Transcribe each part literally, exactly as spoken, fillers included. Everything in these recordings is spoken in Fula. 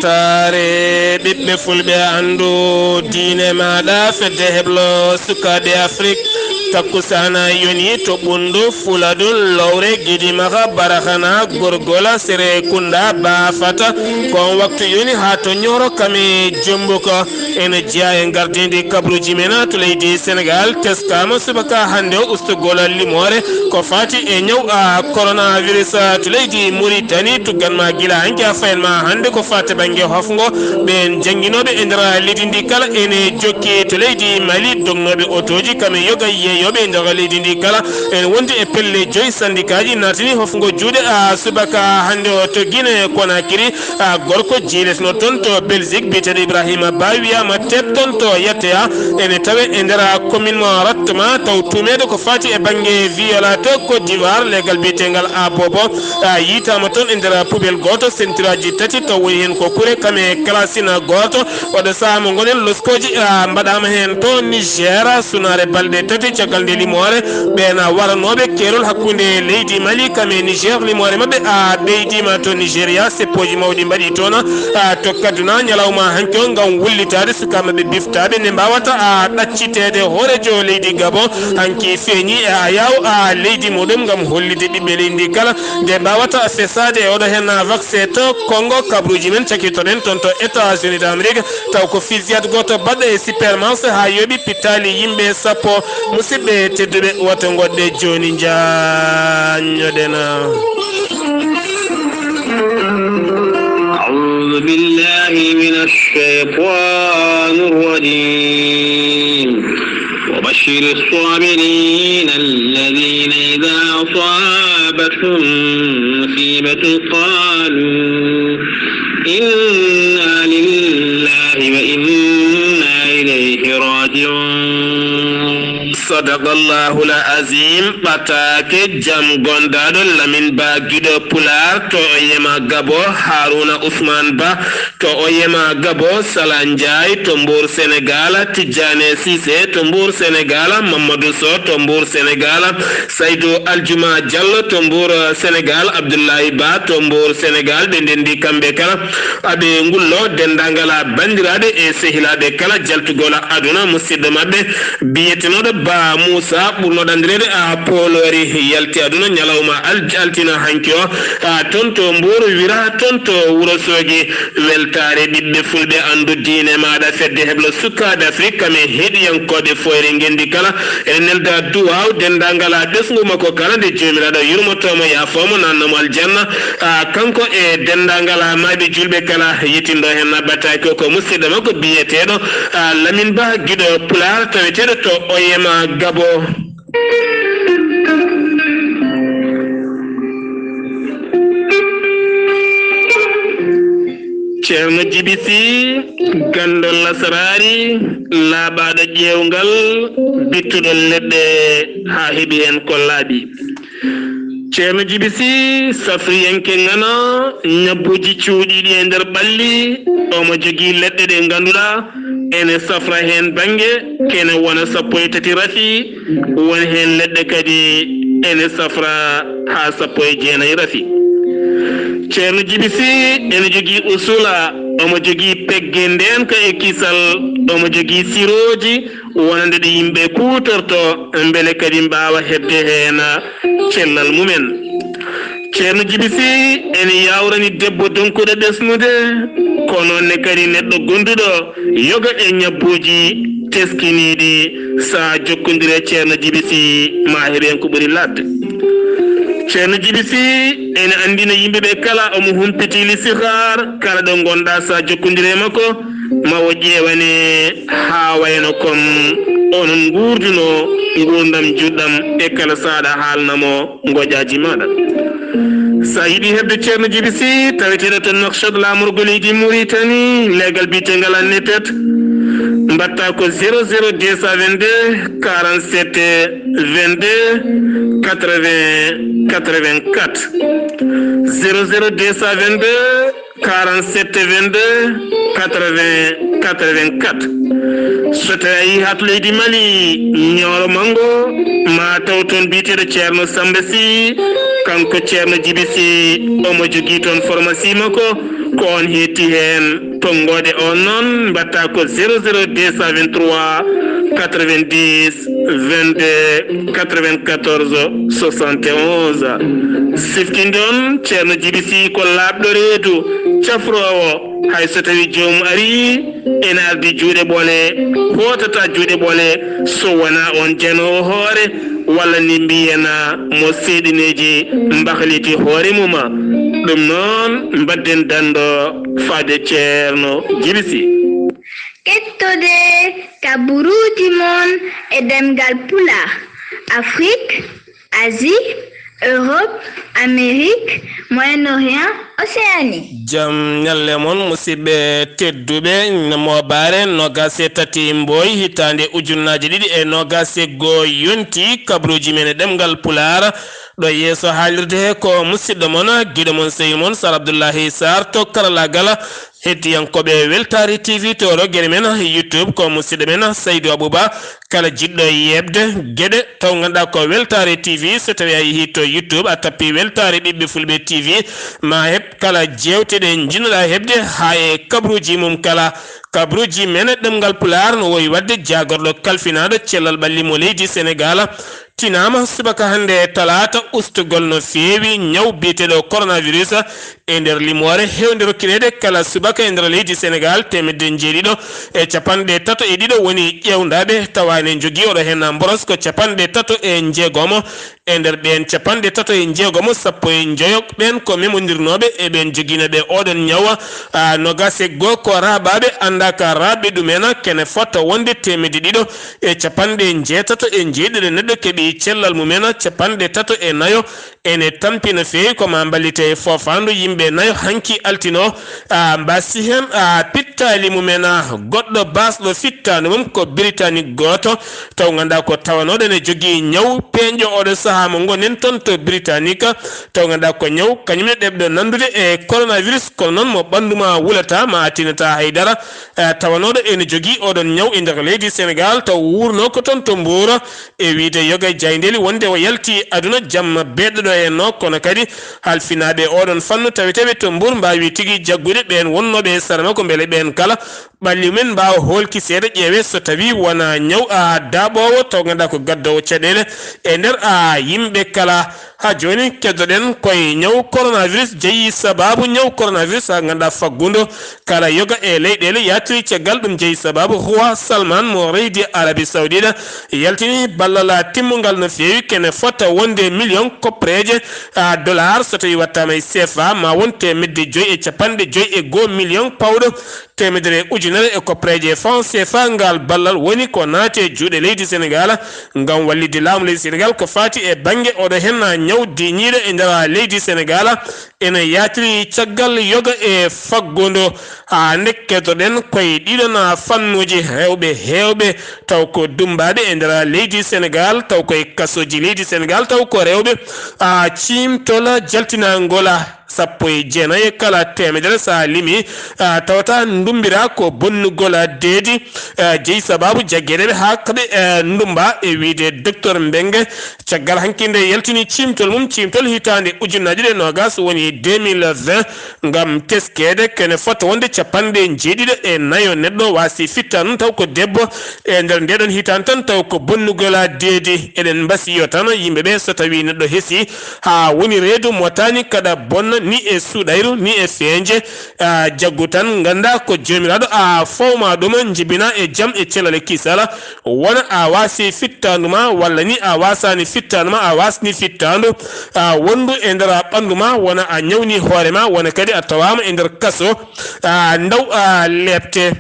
Taare ɓiɓɓe fulɓe, anndu diine maaɗa, fedde heblo sukaaɓe Afrik. Takkusaana yoni to Ɓunndu, Fuladun, Lowre, Gidimaxa, Baraxana, Gorgola, Serekunda, Baafata. Ko on waktu yoni haa to Ñooro kame Jombuka. Ene jeyaa e ngardiindi kabruuji men to leydi Senegaal. Teskaama subaka hannde o ustugol limoore ko faati e ñaw, a, coronavirus, a, to leydi Muritani. Tuggan ma gila hanki a fayen ma hannde ko faati bannge hofngo. Ɓeen jannginooɓe e nder leydi ndi kala ene jokki to leydi Mali, dognooɓe otooji kame yoga yeeyooɓe e nder leydi ndi kala. Ene wondi e pelle joyi sandikaaji naatini hofngo juuɗe, a, subaka hannde o to Gine Konakiri. A, gorko jiiletno toon to Belgique, biyeteeɗo Ibrahima Ba, wiyaama teet toon to Yatteya, ene tawe e nder commune mo Rattama, taw tuumeede ko faati e bannge Viola to Côte d'Ivoire, leegal biyeteengal Abobo, a, yiytaama toon e nder poubelle gooto, sentiraaji tati, taw woni heen ko kure, kame kalasina gooto. Oɗo sahaa mo ngonen, loskooji, a, mbaɗaama heen to Niger, sunaare balɗe tati caggal nde limoore, ɓeen waranooɓe keerol hakkunde leydi Mali kame Niger, limoore maɓɓe, a, ɓeydiima to Nigeria, seppooji mawɗi mbaɗi toon, a, to Kaduna, ñalawma hanki o ngam wullitaade sukaaɓe maɓɓe biftaaɓe nde mbaawata, a, ɗacciteede hooreejo leydi Gabon, hanki feeñi e Ayaw, a, leydi muɗum ngam hollitde ɓiɓɓe leydi ndi kala nde mbaawata fesaade e oɗo heen vaccin to Congo. Kabruuji men cakitoɗen toon to États-Unis d'Amérique, taw ko fusillade gooto baɗɗo e supermarché haa yooɓi pittaali yimɓe sappo. Musidɓe tedduɓe, woto ngoɗɗe jooni njaanñoɗen. أعوذ بالله من الشيطان الرجيم. وبشر الصابرين الذين إذا أصابتهم مصيبة قالوا إنا لله وإنا إليه راجعون. Sadaqallahul Azim. Ɓataake jam gondaaɗo Lamin Ba Giɗo Pulaar to Oyema Gabo, Haruna Usman Ba to Oyema Gabo, Sala Njaay to Mbour Senegal, Tijjane Sise to Mbour Senegal, Mamadou Sow to Mbour Senegal, Saydu Aljuma Jallo to Mbour Senegal, Abdullahi Ba to Mbour Senegal. Ɓe ndenndi kamɓe kala, aɓe ngullo denndaangal banndiraaɓe e sehilaaɓe kala jaltugol aduna. Musidɗo maɓɓe biyetenooɗo Ba Muusa, ɓurnooɗo anndireede a Pooloori, yalti aduna ñalawma al-, altine hanki o, a, toon to Mbour, Wira, toon to Wuro Soogi. Weltaare ɓiɓɓe fulɓe, anndu diine maaɗa, fedde heblo sukaaɓe Afrik, kame heɗiyankooɓe Fooyre Ngenndi kala. Eɗen nelda duwaaw denndaangal a ɓesngu makko kala, nde Joomiraaɗo yurmotoo mo, yaafoo mo, naatnoo mo aljanna. A, kanko e denndaangal a maayɓe juulɓe kala, yettindo heen ɓataake o ko musidɗo makko biyeteeɗo, a, Lamin Ba Giɗo Pulaar, taweteeɗo to Oyema Gabo. Ceerno Jibi Si, ganndo lasaraari, laaɓaaɗo ƴeewngal, bittuɗo leɗɗe haa heɓi heen ko laaɓi. Ceerno Jibi Si, safriyanke ŋana, ñabbuuji cuuɗiiɗi e nder ɓalli, omo jogii leɗɗe ɗe ngannduɗaa ene safra heen bannge, kene wona sappo e tati rafi, won heen leɗɗe kadi ene safra haa sappo e jeenayi rafi. Ceerno Jibi Si ene jogii usula, omo jogii pegge ndeenka e kisal, omo jogii sirooji wonande ɗe yimɓe kuutorto, mbele kadi mbaawa heɓde heen cellal mumen. Ceerno Jibi Si ene yaawrani debbo donkuɗo ɓesnude, ko noon ne kadi neɗɗo gonduɗo yoga e ñabbuuji teskiniiɗi. Sa jokkondire Ceerno Jibi Si, ma heɓ heen ko ɓuri laaɓde. Ceerno Jibi Si ene anndina yimɓe ɓe kala omo humpiti listixaar, kala ɗo ngonɗa sa jokkondire e makko, ma o ƴeewane haa wayno comme onon nguurduno nguurndam juɗɗam e kala saaɗa haalna mo ngoƴaaji maaɗa. Sa yiɗi heɓde Ceerno Jibi Si, taweteeɗo to Nouakchott, laamorgo leydi Muritani, leegal biyeteengal Annetet, mbaɗta ko zéro zéro deux cent vingt-deux quarante-sept vingt-deux quatre-vingts quatre-vingt-quatre. Zéro zéro deux cent vingt-deux quarante-sept vingt-deux quatre-vingts quatre-vingt-quatre. So tawi a yehii haa to leydi Mali, Ñooro Manngo, ma Taw toon biyeteeɗo Ceerno Samba Sy, kanko Ceerno Jibi Sy, omo jogii toon pharmacie makko, ko oon heetti heen. Tonngoode oon noon mbaɗta ko zéro zéro deux cent vingt-trois quatre-vingt-dix vingt-deux quatre-vingt-quatorze soixante et onze. Siftinde on, Ceerno Jibi Sy ko laaɓɗo reedu, cafroowo, hay so tawi joomum arii ene ardi juuɗe ɓole, hootata juuɗe ɓole so wonaa on janoowo hoore walla ni mbiyena mo seeɗineeji mbahliti hoore mum. Ɗum noon, mbadden danndo faade Ceerno Jibi Sy. Kettode kaburuuji mon e ɗemngal Pulaar, Afrik, Asie, Europe, Amérique, Moyen-Orient, Océanie. Jam ñalle mon, musidɓe tedduɓe. Moobaare noogaas e tati Mboy, hitaande ujunnaaje ɗiɗi e noogaas e goo yonti, kabaruuji men e ɗemngal Pulaar. Ɗo yeeso haalirde he ko musiɗɗo mon, giɗo mon, sehil mon, Sar Abdullahi Sar to karalaagal. Hettiyankooɓe Weltaare T V to rogere men YouTube, ko musidɗo men Saydu Abuba. Kala jiɗɗo yeɓde geɗe taw ngannduɗaa ko Weltaare T V, so tawii a yehii to YouTube, a tappii Weltaare Ɓiɓɓe Fulɓe T V, ma heɓ kala jeewte ɗe njiɗnoɗaa heɓde, haa e kabaruuji mum kala. Kabaruuji men ɗemngal Pulaar no wowi waɗde jaagorɗo kalfinaaɗo cellal ɓalli mo leydi Senegaal, tinaama subaka hannde talaata, ustugol no feewi ñaw biyeteeɗo coronavirus e nder limoore heewde rokkireede kala subaka e nder leydi Senegaal, teemedde njeeɗiɗo e capanɗe tato e ɗiɗo woni ƴeewndaaɓe, tawa ene njogii oɗo heen mboros ko capanɗe tato e njeegomo. E nder ɓeen capanɗe tato e njeegomo, sappo e njoyo ɓeen ko memondirnooɓe e ɓeen joginooɓe oɗon ñawa. A, noogaas e goo ko raaɓaaɓe, anndaa ka raaɓɓe ɗumen, kene fota wonde teemedde ɗiɗo e capanɗe njeetato e njeeɗiɗo neɗɗo keɓi cellal mumen, capanɗe tato e nayo ene tampi no feewi ko ma mballite e foofaandu. Yimɓe nayo hanki altino, a, mbasi heen, a, pittaali mumen, a, goɗɗo baasɗo fittaandu mum ko Britanik gooto, taw ngannduɗaa ko tawanooɗo ene jogii ñaw peeñɗo oɗo sahaa mo ngonɗen toon to Britanik, taw ngannduɗaa ko ñaw kañum ne ɗeɓɗo nanndude e coronavirus, kono noon mo ɓanndu ma wulataa, ma a tinataa hay dara, eh, tawanooɗo ene jogii oɗon ñaw e nder leydi Senegaal, taw wuurnoo ko toon to Mbuur, e wiyde yoga jayndeli wonde o yalti aduna jamma beeɗɗo ɗo heen no, kono kadi halfinaaɓe oɗon fannu taweteeɓe to Mbuur mbaawi tigi jaggude ɓeen wonnooɓe e sara makko, mbele ɓeen kala ɓalli mumen mbaawa hoolki seeɗa, ƴeewe so tawii wonaa ñaw, a, daaɓoowo, taw ngannduɗaa ko gaddoowo caɗeele e nder, a, yimɓe kala. Haa jooni keddoɗen koye ñaw coronavirus jeyi sabaabu ñaw coronavirus, haa ngannduɗaa faggudu kala yoga e leyɗeele yaatiri caggal ɗum jeyi sabaabu. Roi Salman mo leydi Arabie Saoudite yaltini ballal timmungal no feewi, kene fota wonde million koppereeje, a, dollar, so tawii wattaama e C F A, ma won teemedde joyi e capanɗe joyi e goo million pawɗo, teemedere ujunere e koppereeje franc C F A. Ngal ballal woni ko naati e juuɗe leydi Senegaal ngam wallitde laamu leydi Senegaal ko faati e bannge oɗo heen ñaw diiñiiɗo e nder leydi Senegaal. Ene yaatiri caggal yoga e faggudu. Haa nde keddoɗen koye ɗiɗon fannuuji, rewɓe heewɓe taw ko dummbaaɓe e nder leydi Senegaal, taw koye kasooji leydi Senegaal, taw ko rewɓe, a, ciimtol jaltinaangol sappo e jeenayi e kala teemedere, so a limi, a, tawata ndumbira ko bonnugol deedi, a, jeyi sabaabu jaggeede ɓe haa kaɓe, a, ndumba e wiyde Docteur Mbengue. Caggal hanki nde yaltini ciimtol mum, ciimtol hitaande ujunnaaje ɗiɗi e noogaas woni deux mille vingt, ngam teskeede kene fota wonde capanɗe njeeɗiɗo e nayo neɗɗo waasi fittaandu taw ko debbo e nder ndeɗon hitaande tan, taw ko bonnugol deedi. Eɗen mbasiyo tan yimɓe ɓe so tawii neɗɗo hesi haa woni reedu motaani kaɗa bonna ni e suuɗayru ni e feeñje, a, jaggu tan nganndaa ko joomiraaɗo a fawma ɗum, njibina e jam e cellal e kisal. Wona a waasi fittaandu ma, walla ni a waasaani fittaandu ma, a waasni fittaandu, a, wonndu e nder ɓanndu ma, wona a ñawni hoore ma, wona kadi a tawaama e nder kaso, a, ndaw, a, leepte.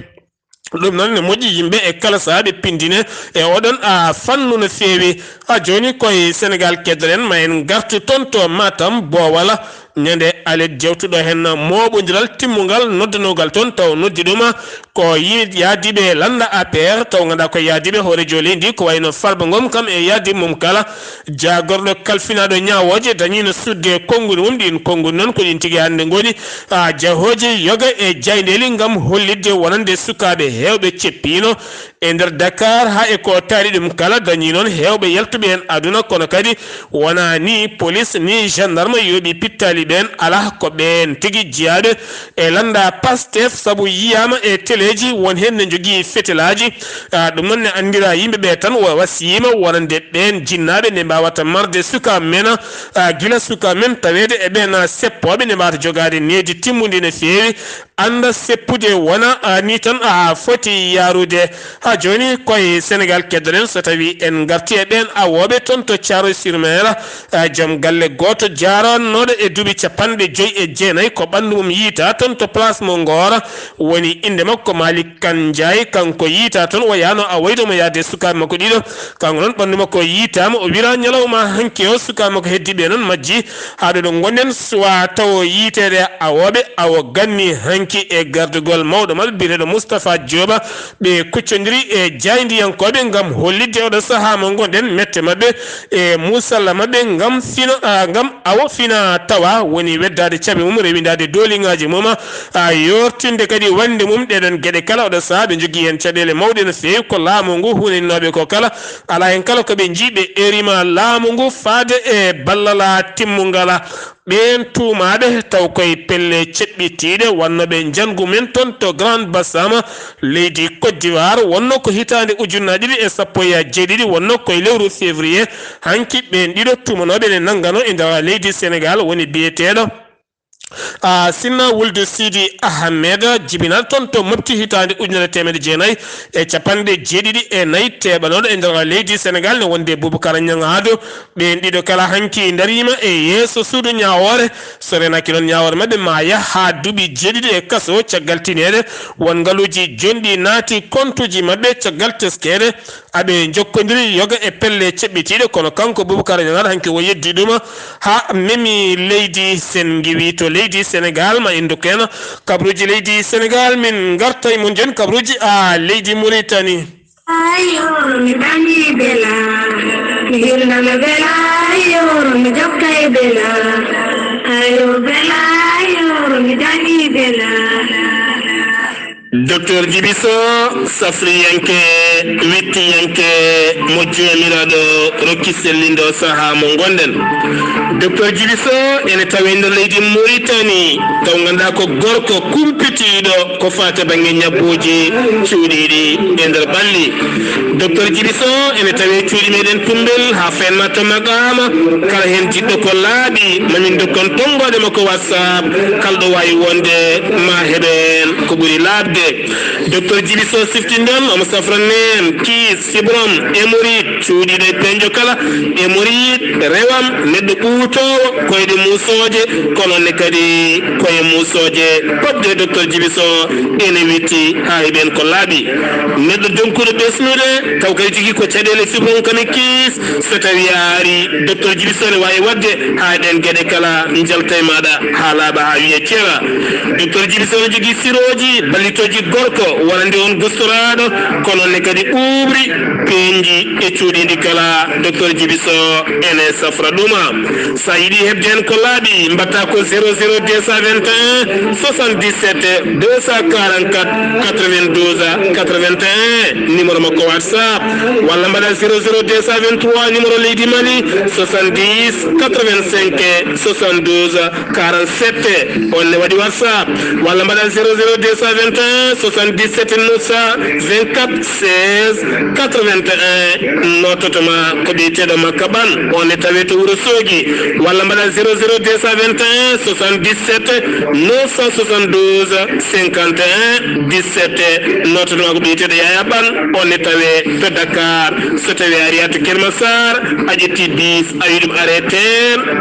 Ɗum noon ne moƴƴi yimɓe e kala sahaa ɓe pindine e oɗon, a, fannu no feewi. Haa jooni koye Senegaal keddoɗen, ma en ngartu toon to Matam, Boowal, ñande alet jewtuɗo heen mooɓondiral timmungal noddanoogal toon, taw noddi ɗum ko yimɓe yaadiiɓe lannda A P R, taw ngannduɗaa ko yaadiiɓe hooreejo leydi ndi, ko wayi no Farba Ngom kam e yaadiiɓe mum kala. Jaagorɗo kalfinaaɗo ñaawooje dañiino sudde konnguɗi mum. Ɗiin konnguɗi noon ko ɗiin tigi hannde ngoni, a, jahooji yoga e jaayndeeli ngam hollitde wonande sukaaɓe heewɓe ceppiino e nder Dakar, haa e ko taari ɗum kala, dañii noon heewɓe yaltuɓe heen aduna, kono kadi wonaa ni polis ni gendarme yooɓi pittaali ɓeen, alaa, ko ɓeen tigi jiyaaɓe e lannda Pastef, sabu yiyaama e teleeji won heen ne njogii fetelaaji. A, ɗum noon ne anndira yimɓe ɓe tan wa-, wasiyiima wonande ɓeen jinnaaɓe ne mbaawata marde suka men, a, gila suka men taweede e ɓeen, a, seppooɓe ne mbaawata jogaade needi timmundi no feewi. Annda seppude wona, a, ni tan a foti yaarude. Haa jooni koye Senegaal keddoɗen, so tawii en ngartii e ɓeen awooɓe toon to Thiaroye sur Mer, a, joom galle gooto jaarannooɗo e duuɓi capanɗe joy e jeenayi, ko ɓanndu mum yiytaa toon to place mo Ngor, woni innde makko Malick Kane Ndiaye, kanko yiytaa toon o yaano a wayde mo yaade sukaaɓe makko ɗiɗo. Kanko noon ɓanndu makko yiytaama, o wira ñalawma hanki o, sukaaɓe makko heddiiɓe noon majji. Haa ɗo ɗo ngonɗen, suwaa tawo yiiteede awooɓe, awo ganni hanki e gardugol mawɗo maɓɓe biyeteeɗo Moustapha Diop. Ɓe kuccondiri e jaayndiyankooɓe ngam hollitde oɗo sahaa mo ngonɗen mette maɓɓe e muusalla maɓɓe ngam fina, a, ngam awo fina tawa woni weddaade caɓe mum, rewindaade dooliŋaaji mum, a, yoortinde kadi wannde mum ɗeɗon geɗe kala. Oɗo sahaa ɓe njogii heen caɗeele mawɗe no feewi ko laamu ngu huninooɓe ko kala. Alaa heen kala ko ɓe njii, ɓe erima laamu ngu faade e ballal timmungal. Ɓeen tuumaaɓe taw koye pelle ceɓɓitiiɗe wonnooɓe njanngu men toon to Grand Bassam, leydi Côte d'Ivoire, wonnoo ko hitaande ujunnaaje ɗiɗi e sappo e jeeɗiɗi, wonnoo koye lewru février. Hanki ɓeen ɗiɗo tuumanooɓe ne nanngano e nder leydi Senegaal, woni biyeteeɗo a, Sinna Wuldu Sidi Ahmed, jibinaaɗo toon to Mopti hitaande ujunere teemedde jeenayi e capanɗe jeeɗiɗi e nayi, teeɓanooɗo e nder leydi Senegaal ne wonde Bubakar Ñaŋ Aadu. Ɓeen ɗiɗo kala hanki ndariima e yeeso suudu ñaawoore. So reenaaki noon, ñaawoore maɓɓe maa yah haa duuɓi jeeɗiɗi e kaso caggal tineede won ngaluuji jonɗi naati kontuuji maɓɓe caggal teskeede. Aɓe njokkondiri yoga e pelle ceɓɓitiiɗe, kono kanko Bubakar Ñaŋ Aadu hanki o yeddi ɗum haa memi leydi Sen ngiwi to leydi Senegaal. Ma en ndokku en kabruuji leydi Senegaal, min ngarta e mon jooni kabruuji a leydi Muritani. Ayo, mi dañi bela, mi hirnama bela, ayo, mi jokkay bela, ayo, bela, ayo, mi dañi bela. Docteur Djiby Sow, safriyanke, wittiyanke mo Joomiraaɗo rokki sellinde o sahaa mo ngonɗen. Docteur Djiby Sow ene tawee nder leydi Mauritanie, taw ngannduɗaa ko gorko kumpitiiɗo ko faati bannge ñabbooji cuuɗiiɗi e nder ɓalli. Docteur Djiby Sow ene tawee cuuɗi meɗen Tumbel haa Fenna to Maqaama. Kala heen jiɗɗo ko laaɓi, ma min ndokkon tonngoode makko WhatsApp, kala ɗo waawi wonde ma heɓen ko ɓuri laaɓde. Docteur Djiby Sow siftinɗon, omo safrana en kiis, fibrom, hémorroïde, cuuɗiiɗo e peeñjo kala, hémorroïde, rewam, neɗɗo ɓuutoowo, koyɗe muusooje, kono ne kadi koye muusooje, poɗde Docteur Djiby Sow ene witti haa heɓen ko laaɓi. Neɗɗo donkuɗo ɓesnude, taw kadi jogii ko caɗeele fibrom kam e kiis, so tawi a ari, Docteur Djiby Sow ne waawi waɗde haa ɗeen geɗe kala njalta e maaɗa haa laaɓa haa wiya ceera. Docteur Djiby Sow ne jogii sirooji ballitooji gorko, wonande on gustoraaɗo, kono ne kadi ɓuuɓri, peeñji e cuuɗiindi kala, Docteur Djiby Sow ene safra ɗum. So a yiɗi heɓde heen ko laaɓi, mbaɗta ko zéro zéro deux cent vingt et un soixante-dix-sept deux cent quarante-quatre quatre-vingt-douze quatre-vingt-un, numéro makko WhatsApp, walla mbaɗa zéro zéro deux cent vingt-trois, numéro leydi Mali, soixante-dix quatre-vingt-cinq soixante-douze quarante-sept, on ne waɗi WhatsApp, walla mbaɗa zéro zéro deux cent vingt et un soixante-dix-sept neuf cent vingt-quatre seize quatre-vingt-un, noototoma ko ɓiyeteeɗo Makka Ɓan, on ne tawee to Wuro Soogi, walla mbaɗa zéro zéro deux cent vingt et un soixante-dix-sept neuf cent soixante-douze cinquante et un dix-sept, noototoma ko ɓiyeteeɗo Yaya Ɓan, on ne tawee to Dakar. So tawii a arii to Kër Massar, a ƴetti bis, a wii ɗum arrêté,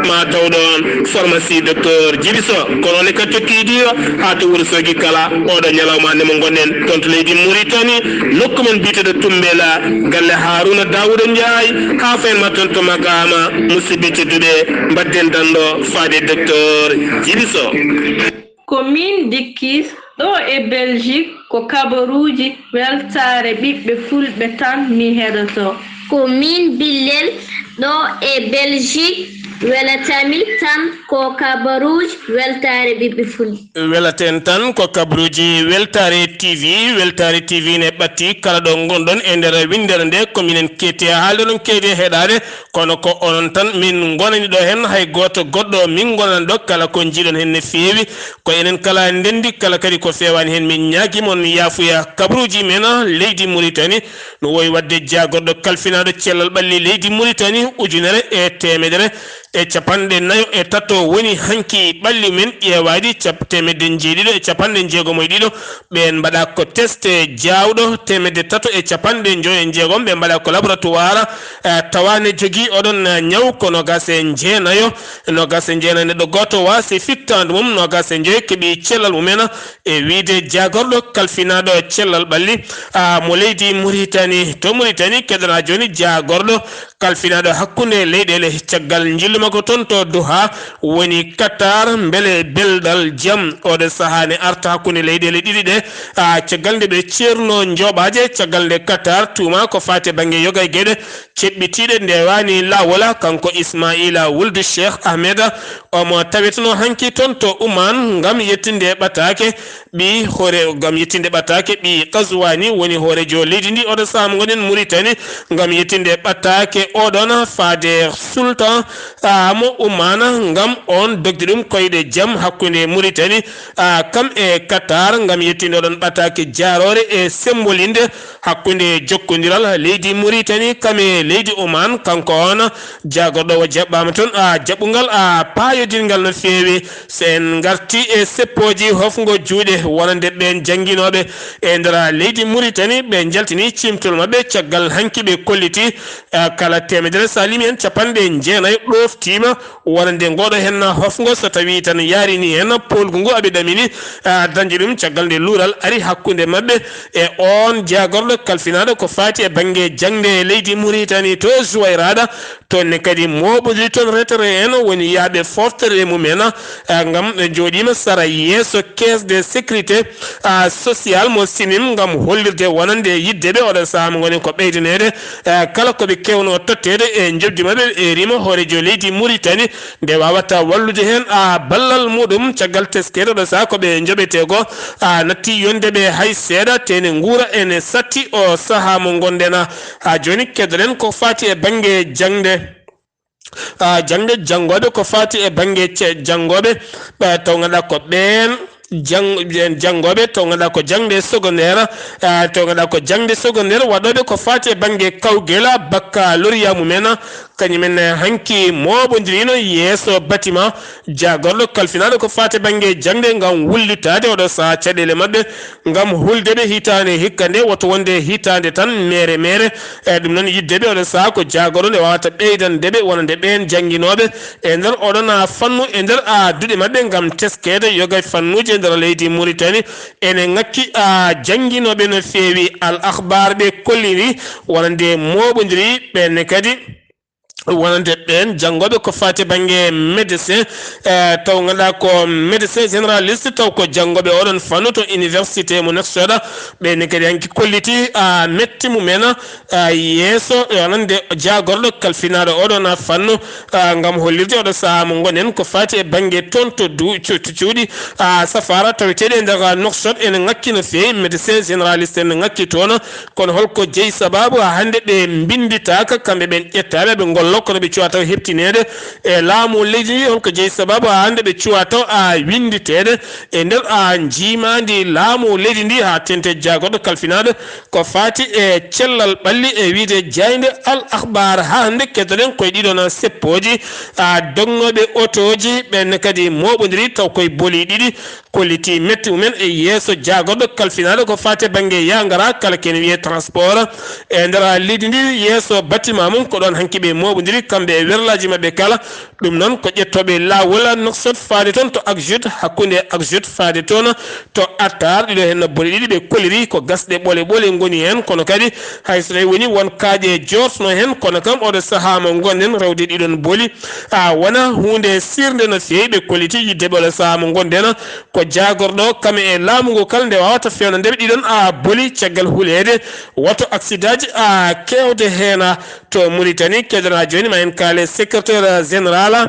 ma taw ɗoon pharmacie Docteur Djiby Sow. Kono ne kadi tokkiiɗo haa to Wuro Soogi kala, oɗo ñalawma ne Ngonɗen toon to leydi Muritani, nokku men biyeteeɗo Tumbela, galle Haruna Dawuda Njaay, haa fayen ma toon to Magama. Musidɓe tedduɓe, mbaɗden danndo faade Docteur Djiby Sow. Ko miin Dikkis, ɗo e Belgique, ko kabaruuji weltaare ɓiɓɓe fulɓe tan mi heɗotoo. Ko miin Billel, ɗo e Belgique, welatami tan ko kabaruuji weltaare ɓiɓɓe fulɓe. Welaten tan ko kabaruuji Weltaare T V. Weltaare T V ne ɓatti kala ɗo ngonɗon e nder winndere nde, ko minen keetti e haalde, onon keetti e heɗaade, kono ko onon tan min ngonani ɗo heen, hay gooto goɗɗo min ngonani ɗo, kala ko njiiɗon heen ne feewi, ko enen kala ndenndi, kala kadi ko feewaani heen min ñaagii mon yaafuya. Kabaruuji men leydi Muritani no wowi waɗde jaagorɗo kalfinaaɗo cellal ɓalli leydi Muritani, ujunere e teemedere e capanɗe nayo e tato woni hanki ɓalli men ƴeewaadi cap-, teemedde njeeɗiɗo e capanɗe njeegomo e ɗiɗo. Ɓeen mbaɗa ko test jaawɗo, teemedde tato e capanɗe njoyo e njeegom ɓe mbaɗa ko laboratoire, eh, tawa ne jogii oɗon, eh, ñaw ko noogaas e jeenayo, noogaas e jeenayo neɗɗo gooto waasi fittaandu mum, noogaas e njoyo keɓi cellal mumen e wiyde jaagorɗo kalfinaaɗo cellal ɓalli, ah, mo leydi Muritani. To Muritani keɗoɗaa jooni jaagorɗo kalfinaaɗo hakkunde leyɗeele caggal njillu makko toon to Doha woni Qatar, mbele belɗal jam oɗo sahaa ne arta hakkunde leyɗeele ɗiɗi ɗe, ah, caggal nde ɓe ceerno njooɓaaje, caggal nde Qatar tuuma ko faati e bannge yoga e geɗe ceɓɓitiiɗe nde waani laawola, kanko Ismaila Wuldu Cheikh Ahmed, omo taweteno hanki toon to Oman ngam yettinde ɓataake ɓi hoore, ngam yettinde ɓataake ɓi Qazwani woni hoorejo leydi ndi oɗo sahaa mo ngonɗen Muritani, ngam yettinde ɓataake oɗon faade Sultan, ah, mo Oman ngam on dogde ɗum koyɗe jam hakkunde Muritani, ah, kam e Qatar ngam yettinde oɗon ɓataake jaaroore e sembolinde hakkunde jokkondiral leydi Muritani kam e leydi Oman. Kanko on jaagorɗo o jaɓɓaama toon, a, jaɓɓungal, a, paayodingal no feewi. So en ngarti e seppooji hofngo juuɗe wonande ɓeen jannginooɓe e nder leydi Muritani, ɓe njaltini ciimtol maɓɓe caggal hanki ɓe kolliti, a, kala teemedere so a limi heen capanɗe jeenayo ɗooftiima wonande ngooɗo heen hofngo, so tawii tan yaarini heen poolgu ngu aɓe ɗamini, a, dañde ɗum caggal nde luural ari hakkunde maɓɓe e oon jaagorɗo kalfinaaɗo ko faati e bannge jaŋde e leydi Muritani to Zuwayraɗa. Toon ne kadi mooɓondiri toon retere en woni yahɓe foftere mumen, a, ngam ɓe njooɗiima sara yeeso caisse de sécurité, a, sociale mo Sinim ngam hollirde wonande yidde ɓe oɗo sahaa mo ngoni ko ɓeydaneede, a, kala ko ɓe keewno totteede e njoɓdi maɓɓe e rima hoorejo leydi Muritani nde waawata wallude heen, a, ballal muɗum caggal teskeede ɗo sahaa ko ɓe njoɓetee ko, a, natti yonde ɓe hay seeɗa, tene nguura ene satti o sahaa mo ngonɗen. A, jooni keɗoɗen ko faati e bannge jaŋde. A, jaŋde janngooɓe ko faati e bannge ce-, janngooɓe, ɓe taw ngannduɗaa ko ɓeen jang-, ɓeen janngooɓe taw ngannduɗaa ko jaŋde secondaire, a, taw ngannduɗaa ko jaŋde secondaire waɗooɓe ko faati e bannge kawgela baccalauréat mumen, kañum en hanki mooɓondirino yeeso bâtiment jaagorɗo kalfinaaɗo ko faati e bannge jaŋde ngam wullitaade oɗo sahaa caɗeele maɓɓe ngam hulde ɓe hitaande hikka nde, woto wonde hitaande tan meere meere. E ɗum noon, yidde ɓe oɗo sahaa ko jaagorɗo nde waawata ɓeydande ɓe wonande ɓeen jannginooɓe e nder oɗon fannu, e nder, a, duɗe maɓɓe ngam teskeede yoga e fannuuji e nder leydi Muritani. Ene ŋakki, a, jannginooɓe no feewi. Al Akhbar ɓe kolliri wonande mooɓondiri ɓeen ne kadi wonande ɓeen janngooɓe ko faati e bannge médecin, e, taw ngannduɗaa ko médecin généraliste, taw ko janngooɓe oɗon fannu to université mo Nouakchott. Ɓeen ne kadi hanki kolliti, a, metti mumen, a, yeeso, e, wonande jaagorɗo kalfinaaɗo oɗon fannu, a, ngam hollirde oɗo sahaa mo ngonɗen ko faati e bannge toon to du-, cu-, cu-, cuuɗi, a, safaara taweteeɗi e nder Nouakchott ene ŋakki no feewi, médecin généraliste ene ŋakki toon. Kono holko jeyi sabaabu haa hannde ɓe mbinnditaaka, kamɓe ɓeen ƴettaaɓe ɓe ngollo, kono ɓe cuwaa taw heɓtineede e laamu leydi ndi? Holko jeyi sabaabu haa hannde ɓe cuwaa taw a winnditeede e nder a njiimaandi laamu leydi ndi haa teeŋti jaagorɗo kalfinaaɗo ko faati e cellal ɓalli e wiyde jaaynde Al Akhbar? Haa hannde keddoɗen koye ɗiɗon seppooji, a, dognooɓe otooji ɓeen ne kadi mooɓondiri taw koye boli ɗiɗi. Kolliti metti mumen e yeeso jaagorɗo kalfinaaɗo ko faati e bannge yaangara kala ko ene wiyee transport e nder leydi ndi, yeeso bâtiment mum, ko ɗoon hanki ɓe mooɓo Ndiri kamɓe e werlaaji maɓɓe kala. Ɗum noon ko ƴettooɓe laawol Nouakchott faade toon to Akjut, hakkunde Akjut faade toon to Attar. Ɗiɗo heen boli ɗiɗi ɓe kolliri ko gasɗe ɓole ɓole ngoni heen, kono kadi hay so tawi woni won kaaƴe joortno heen, kono kam oɗo sahaa mo ngonɗen rewde ɗiɗon boli, a, wona huunde sirnde no feewi. Ɓe kolliti yiddeɓe oɗo sahaa mo ngonɗen ko jaagorɗo kam e laamu ngu kala nde wawata fewnande ɓe ɗiɗon, a, boli caggal huleede woto aksidaaji, a, kewde heen, a, to Mauritanie. Keddora jooni ma en kaale secrétaire général,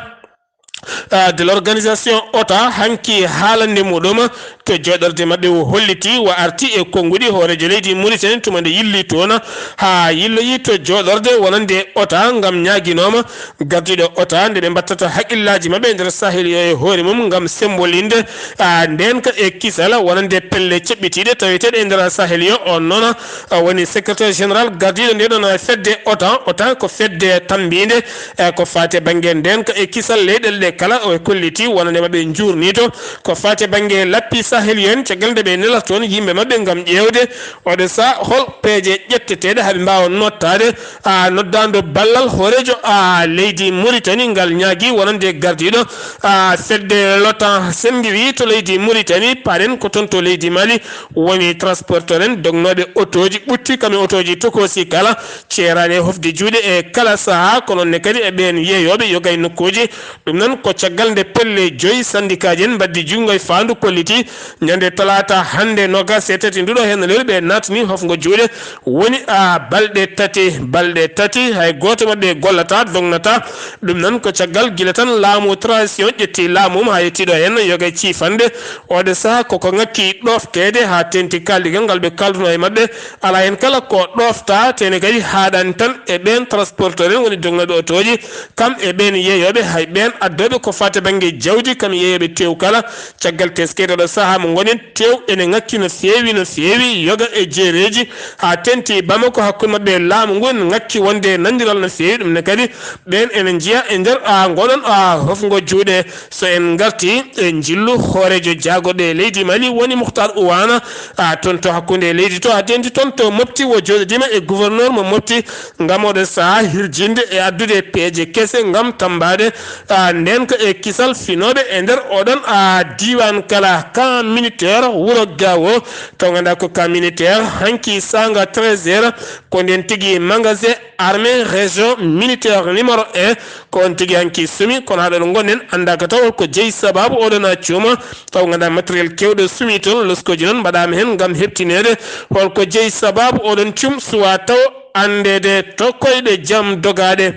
a, de l'organisation OTA hanki haalande muɗum to jooɗorde maɓɓe o holliti wa arti e konnguɗi hooreejo leydi Mauritanie tuma nde yilli toon haa yilloyi to jooɗorde wonande OTA ngam ñaaginooma gardiiɗo OTA nde ɓe mbattata haqqillaaji maɓɓe e nder Sahel yo e hoore mum ngam sembolinde, a, ndeenka e kisal wonande pelle ceɓɓitiiɗe taweteeɗe e nder Sahel yo. On noon, a, woni secrétaire général gardiiɗo nde ɗon fedde OTA. OTA ko fedde tambiinde, e, ko faati bannge ndeenka e kisal leyɗeele ɗe kala o kolliti wonande maɓɓe njuurnito ko faati bannge lappi Sahel yo en caggal nde ɓe nelata toon yimɓe maɓɓe ngam ƴeewde oɗo saha hol peeje ƴetteteeɗe haa ɓe mbaawa nottaade, a, noddaandu ballal hooreejo, a, leydi Mauritanie ngal ñaagi wonande gardiiɗo, a, fedde l'OTAN senngi wi to leydi Mauritanie, paaɗen ko toon to leydi Mali woni transporteur en dognooɓe otooji ɓutti kam e otooji tokoosi kala ceeraani e hofde juuɗe e kala sahaa, ko noon ne kadi e ɓeen yeeyooɓe yoga e nokkuuji. Ɗum noon ko caggal nde pelle joyi sandikaaji en mbaddi junngo e faandu kolliti ñande talaata hannde noogaas e tati nduɗo heen lewru ɓe naatni hofngo juuɗe woni, a, balɗe tati, balɗe tati hay gooto maɓɓe gollata, dognata. Ɗum noon ko caggal gila tan laamu transition ƴetti laamu mum haa yettiiɗo heen yoga e ciifande. Oɗo saha koko ŋakki ɗoofteede haa teŋti kaaldigal ngal ɓe kaalduno e maɓɓe. Alaa heen kala ko ɗoofta, tene kadi haaɗani tan e ɓeen transporteur en woni dognooɓe otooji, kam e ɓeen yeeyooɓe, hay ɓeen addooɓe ko faati bannge jawdi, kam e yeeyooɓe teew kala. Caggal teskede oɗo saha mo ngonen, teew ene ŋakki no feewi, no feewi, yoga e jeereeji, haa teŋti Bamako hakkunde maɓɓe e laamu ngu ene ŋakki wonde e nanndiral no feewi. Ɗum ne kadi ɓeen ene njiya e nder, a, ngoɗon, a, hofngo juuɗe. So en ngarti e njillu hooreejo jaagorɗe e leydi Mali woni Muhtar Uwana, a, toon to hakkunde e leydi to, haa teŋti toon to Mopti, o jooɗodiima e gouverneur mo Mopti ngam oɗo saha hirjinde e addude peeje kese ngam tammbaade, a, ndeenka e kisal finooɓe e nder oɗon, a, diiwaan kala. Camp militaire Wuro Gawo, taw ngannduɗaa ko camp militaire, hanki saanga treize heures, ko ndeen tigi magasin armée région militaire numéro un, ko on tigi hanki sumi, kono haa ɗo ngonɗen anndaaka taw ko jeyi sabaabu oɗon cuuma, taw ngannduɗaa matériel keewɗo sumi toon, loskooji noon mbaɗaama heen ngam heɓtineede hol ko jeyi sabaabu oɗon cum suwaa taw anndeede to koyɗe jam dogaaɗe.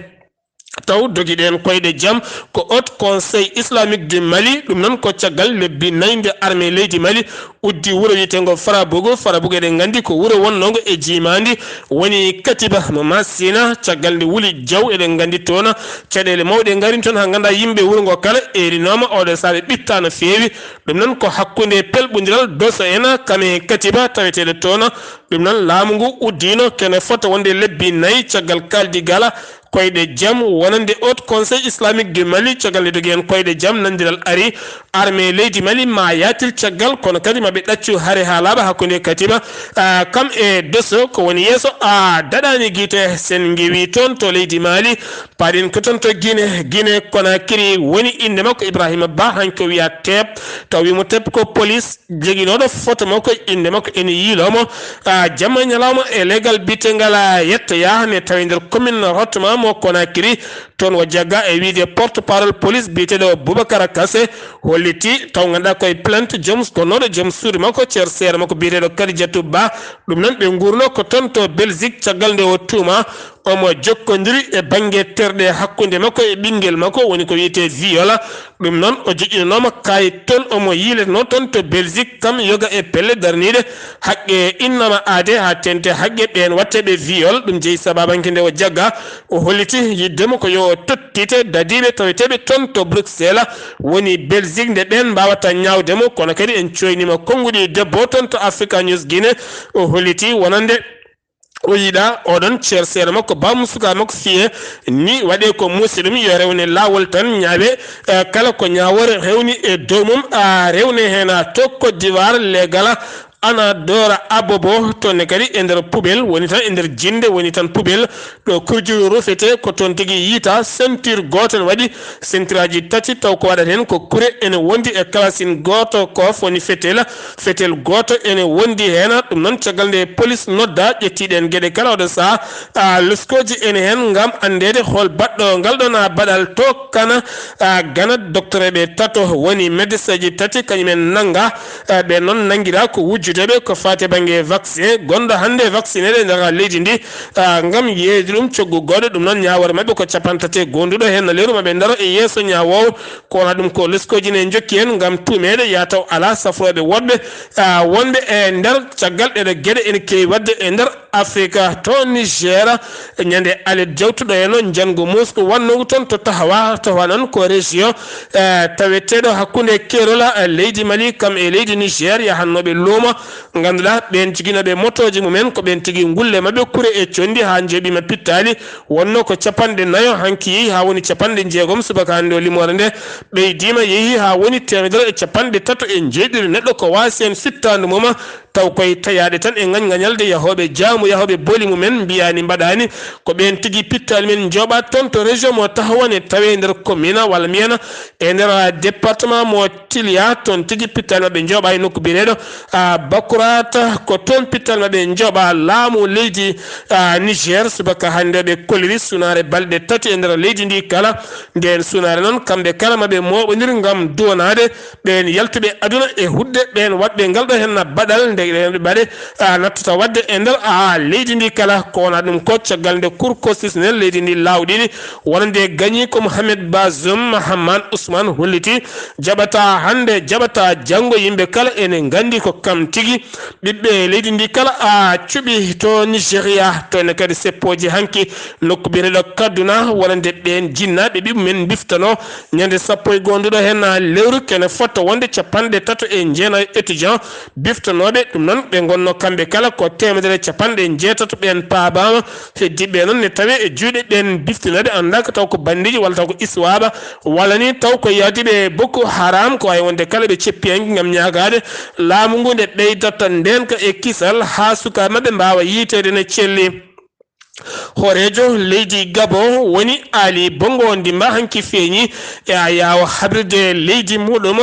Taw dogi ɗeen koyɗe jam ko Haut Conseil Islamique du Mali, ɗum noon ko caggal lebbi nayi nde armée leydi Mali uddi wuro wiyeteengo Farabougou. Farabougou eɗen nganndi ko wuro wonnongo e jiimaandi woni Katiba mo Masina, caggal nde wuli jaw eɗen nganndi toon caɗeele mawɗe ngarin toon haa ngannduɗaa yimɓe wuro ngo kala erinooma oɗo saha ɓe ɓitta no feewi. Ɗum noon ko hakkunde pelɓondiral Dosso en kam e Katiba taweteeɗo toon. Ɗum noon laamu ngu uddiino kene fota wonde lebbi nayi caggal kaaldigal koyɗe jam wonande Haut Conseil Islamique du Mali, caggal nde dogi heen koyɗe jam, nanndiral ari. Armée leydi Mali ma yaatir caggal, kono kadi ma ɓe ɗaccu hare haa laaɓa hakkunde Katiba, a, kam e Dosso ko woni yeeso, a, daɗaani gite. Sen ngewi toon to leydi Mali, paaɗen ko toon to Guinée, Guinée Conakry woni innde makko Ibrahima Ba, hanki o wiya Teep, taw wimo Teep ko police. Joginooɗo foto makko, innde makko ene yiilomo, a, jamma e ñalawma e leggal biyetengal, a, Yettoya, ne tawi nder commune Rotoma mo Conakry. Toon o jagga e wiide porte-parole police biyeteeɗo Boubacar Kassé holliti taw ngannduɗaa koye plainte joom gonnooɗo joom suudu makko, ceer seere makko biyeteeɗo Kadidiatou Ba. Ɗum noon ɓe nguurno ko toon to Belgique caggal nde o tuuma omo jokkondiri e bannge terɗe hakkunde makko e ɓinngel makko, woni ko wiyetee viol. Ɗum noon o joƴƴinanooma kayit toon, omo yiiletnoo toon to Belgique, kam yoga e pelle darniiɗe haqqe innama aade haa teŋti haqqe ɓeen waɗteeɓe viol. Ɗum jeyi sabaabanke nde o jagga, o holliti yiɗde mo ko yo o tottite dadiiɓe taweteeɓe toon to Bruxelles, woni Belgique, nde ɓeen mbaawata ñaawde mo. Kono kadi en cooyniima konnguɗi debbo toon to Africa News Guinée, o holliti wonande o yiɗa oɗon ceer seere makko, baamu suka makko fiye ni waɗe ko muusi ɗum yo rewne laawol tan ñaawe, eh, kala ko ñaawoore rewni e dow mum, a rewne heen a to Côte d'Ivoire, leegala Anadora Abobo, toon ne kadi e nder poubelle woni tan, e nder jinnde woni tan poubelle, ɗo kurjuru rufete, ko toon tigi yiyta ceinture gooto ne waɗi, ceinture aji tati, taw ko waɗata heen ko kure ene wondi e kalaasin gooto, ko woni fetel, fetel gooto ene wondi heen. Ɗum noon, caggal nde police nodda, ƴetti ɗeen geɗe kala, oɗo sahaa, a, leskooji ene heen ngam anndeede hol baɗɗo ngal ɗoon, a, baɗal to Kana, a, Gana, doktoreeɓe tato woni médecin ji tati, kañum en nannga, a, ɓe noon nanngira ko wujjudeeɓe ko faati e bannge vaccin gonɗo hannde vaccineede e nder leydi ndi, a, ngam yeeyde ɗum coggu goɗɗo. Ɗum noon, ñaawoore maɓɓe ko capanɗe tati e goonduɗo heen, no lewru maɓɓe ndaro e yeeso ñaawoowo. Ko wonaa ɗum, ko leskooji ne njokki heen ngam tuumeede, yaa taw alaa safrooɓe woɗɓe, a, wonɓe e nder caggal ɗeɗo geɗe ene keewi waɗde e nder Afrika. To Niger, ñande alet jawtuɗo e noon njanngu Moscou wannoogu toon to Tahawa. Tahawa noon ko région, eh, taweteeɗo hakkunde keerol, eh, leydi Mali kam e leydi Niger. Yahannooɓe luumo, ngannduɗaa ɓeen joginooɓe motooji mumen, ko ɓeen tigi ngulle maɓɓe kure e conndi haa njeeɓiima pittaali. Wonnoo ko capanɗe nayo, hanki yehi haa woni capanɗe jeegom subaka hannde o limoore nde. Ɓeydiima yehi haa woni teemedere e capanɗe tato e njeeɗiɗi neɗɗo ko waasi heen fittaandu mum. Taw koye tayaaɗe tan e ngañngañalde yahooɓe jaamu, yahooɓe booli mumen mbiyaani mbaɗaani. Ko ɓeen tigi pittaali men njooɓaa toon to région mo Tahawane tawee e nder commune walla mbiyen e nder département mo Tiliya, toon tigi pittaali maɓɓe njooɓaa e nokku biyeteeɗo, a, Bakurata. Ko toon pittaali maɓɓe njooɓaa laamu leydi, a, Niger. Subaka hannde ɓe kolliri sunaare balɗe tati e nder leydi ndi kala. Ndeen sunaare noon, kamɓe kala maɓe mooɓondiri ngam duwanaade ɓeen yaltuɓe aduna e huɗde ɓeen waɗɓe ngal ɗo heen baɗal nde ɓeen ɓe mbaɗe, a, nattata waɗde e nder, a, leydi ndi kala. Ko wonaa ɗum ko caggal nde Cour constitutionnelle leydi ndi laawɗini wonande gañi ko Mohamed Bazoum Mahaman Ousmane holliti jaɓata hannde, jaɓata janngo, yimɓe kala ene nganndi ko kam tigi ɓiɓɓe leydi ndi kala a cuɓi to Nigeria, toon ne kadi seppooji hanki nokku biyeteeɗo Kaduna, wonande ɓeen jinnaaɓe ɓiɓɓe men mbiftanoo ñande sappo e goonduɗo heen lewru kene fotta wonde capanɗe tato e jeenayo étudiant biftanooɓe. Ɗum noon, ɓe ngonnoo kamɓe kala ko teemedere e capanɗe njeetato ɓeen paabaama. Heddiiɓe noon ne tawee e juuɗe ɓeen biftinooɓe, anndaa ko taw ko banndiiji walla taw ko iswaaba walla ni taw ko yaadiiɓe Boko Haram. Ko waawi wonde kala ɓe ceppi hanki ngam ñaagaade laamu ngu nde ɓeydata ndeenka e kisal haa sukaaɓe maɓɓe mbaawa yiyteede ne celli. Hooreejo leydi Gabon woni Ali Bongo Ondimba hanki feeñi e ayaawo habrirde leydi muuɗum.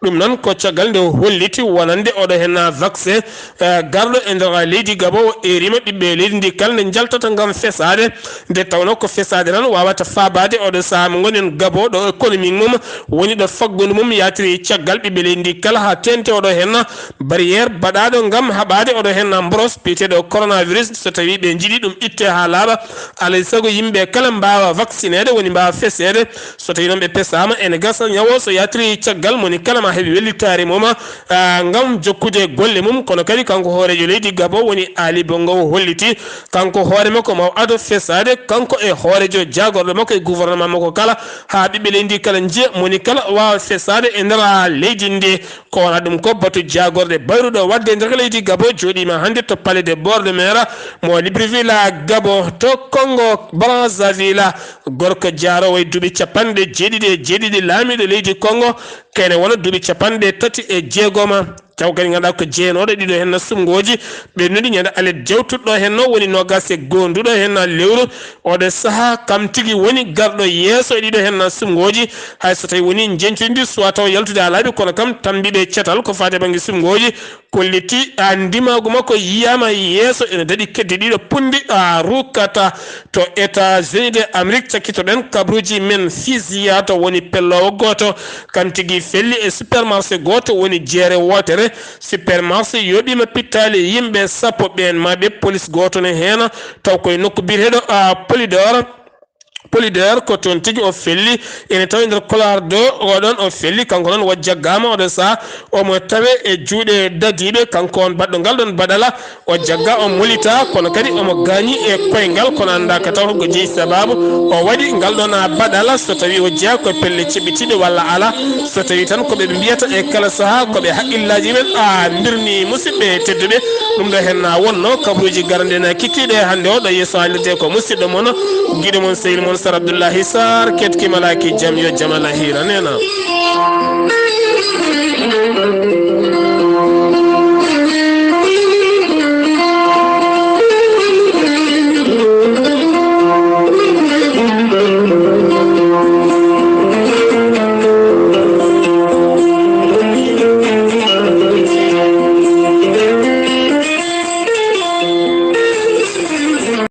Ɗum noon ko caggal nde o holliti wonande oɗo heen vaccin, eh, garɗo e nder leydi Gabon, o eeriima ɓiɓɓe leydi ndi kala nde njaltata ngam fesaade, nde tawnoo ko fesaade tan waawata faabaade oɗo sahaa mo ngonɗen Gabon, ɗo économie mum woni ɗo faggudu mum yaatiri caggal ɓiɓɓe leydi ndi kala haa teeŋti oɗo heen barrière baɗaaɗo ngam haɓaade oɗo heen mboros biyeteeɗo coronavirus. So tawii ɓe njiɗi ɗum itte haa laaɓa, alaa e sago yimɓe kala mbaawa vaccineede, woni mbaawa feseede. So tawii noon ɓe pesaama, ene gasa ñawo so yaatiri caggal, moni kala ma heɓi wellitaare mum, ah, ngam jokkude golle mum. Kono kadi kanko hooreejo leydi Gabon woni Ali Bongo o holliti kanko hoore makko ma o ado fesaade, kanko e hooreejo jaagorɗo makko e gouvernement makko kala, haa ɓiɓɓe leydi kala njiya, moni kala waawa fesaade e nder leydi ndi. Ko wonaa ɗum ko batu jaagorɗe bayruɗo waɗde e nder leydi Gabon jooɗiima hannde to Palais de Bord de Mer mo Libreville Gabon to Congo Brazzaville. Gorko jaaroowo e duuɓi capanɗe jeeɗiɗi e jeeɗiɗi laamiiɗo leydi Congo, kene wona duuɓi capanɗe tati e jeegoma. Taw kadi ngannduɗaa ko jeenooɗo ɗiɗo heen sumngooji ɓennuɗi ñande alet jawtuɗo heen, woni noogaas e goonduɗo heen lewru. Oɗo sahaa kam tigi woni garɗo yeeso e ɗiɗo heen sumngooji. Hay so tawii woni njeñcudi ndi suwaa taw yaltude haa laaɓi, kono kam tammbiiɓe e catal ko faati e bannge sumngooji kolliti, a, ndimaagu makko yiyaama yeeso ene daɗi keddi ɗiɗo punndi, a, rukkata. To États-Unis de Amérique, cakkitoɗen kabaruuji men, fusillade woni pelloowo gooto kam tigi felli e supermarché gooto, woni jeere wootere. Supermarché yooɓiima pittaali yimɓe sappo, ɓeen ma ɓe police gooto ne heen, taw koye nokku biyeteeɗo, a, Polidor. Polidor ko toon tigi o felli, ene tawi nder Kolaar ɗo, oɗon o felli, kanko noon o jaggaama oɗo sahaa, omo tawe e juuɗe dadiiɓe, kanko on baɗɗo ngal ɗoon baɗala, o jagga, o molita, kono kadi omo gaañi e koyngal, kono anndaa ka taw ko jeyi sabaabu o waɗi ngal ɗoon baɗala, so tawii o jeyaa ko pelle ceɓɓitiiɗe walla alaa, so tawii tan ko ɓe ɓe mbiyata e kala sahaa ko ɓe haqqillaaji men, a, mbirni musidɓe tedduɓe. Ɗum ɗo heen na wonno kabaruuji garande na kikkiiɗe hannde o ɗo yeeso haalirde ko musidɗo mon, giɗo mon, sehil mon Sar Abdoullahi Sarr, ketki malaaki jam yo jam Allah hiiran en.